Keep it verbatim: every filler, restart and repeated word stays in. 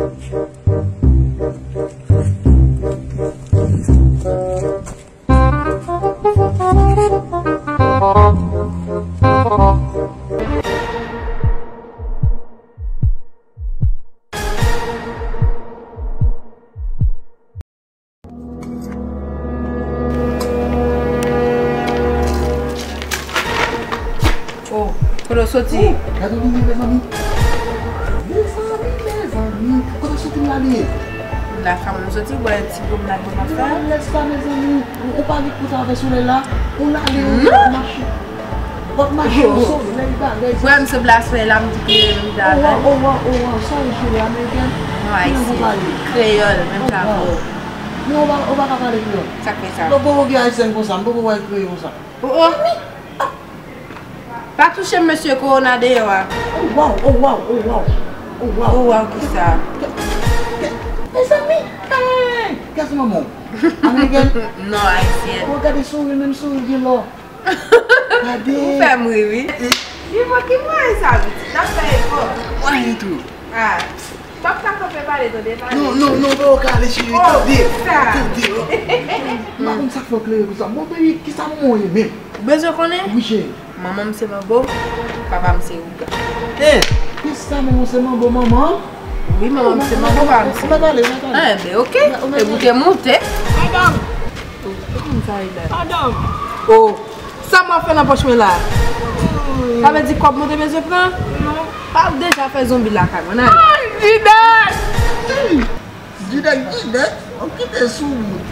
Oh, kote w soti? Oh, gade w vini, mezanmi. Mezanmi, mezanmi. Kote w soti, m ale? Lakay mwen m soti, bwè ti pwomenad mwen ap fè. Lè sa, mezanmi. Ou, ou pa gen pou travèse solèy la. Ou lale, ou mache. W ap mache nan solèy bagay. Frè m se blasfè la, m di klere menm jan avè l. Oh, wow, oh, wow, oh, wow. Sa w ye, cheri, amerikèn? Non, ayisyen. Kreyòl, menm jan avè w. Non, ou pa, ou pa ka pale kreyòl. Sa k fè sa? Donk, ou gen ayisyen konsa, m poko wè kreyòl konsa. Oh, oh. Pa touche m, mesye, kowona deyò a. Oh, wow, oh, wow, oh, wow. Oh, wow. Oh, wow, kisa? Ke, ke, mezanmi, hey! Kiyès manman w? Amerikèn? Non, ayisyen. Oh, gade souri, menm souri gen lò. Gade. Ou fè m ri, wi. Li fò ki mwayen sa, pitit. N ap fè efò. Mwayen tou. Ah. M ap ka kanpe pale, tande, pale. Non, non, non, pa w ka ale, cheri, tande. Oh, sa. Tande, oh. M pa konn sa k fè w klere konsa. Bon, baby, kisa manman w ye menm? Ou bezwen konnen? Wi, cheri. Manman m se manbo, papa m se ougan. Eh, kisa manman w se manbo, manman? Wi, manman m se manbo, papa m se. Ou mèt ale, ou mèt ale. Eh, ben, ok. Ou mèt ale. Ou te moute. Madanm! Oh, ou konn sa, Ida? Madanm! Oh, sa m ap fè nan pòch mwen la? Sa vle di kòb mwen te bezwen pran? Non. Pa deja fè zonbi lakay mwen, n ale. Ay, Jidèt! Jidèt, Jidèt, w ap kite sou bout.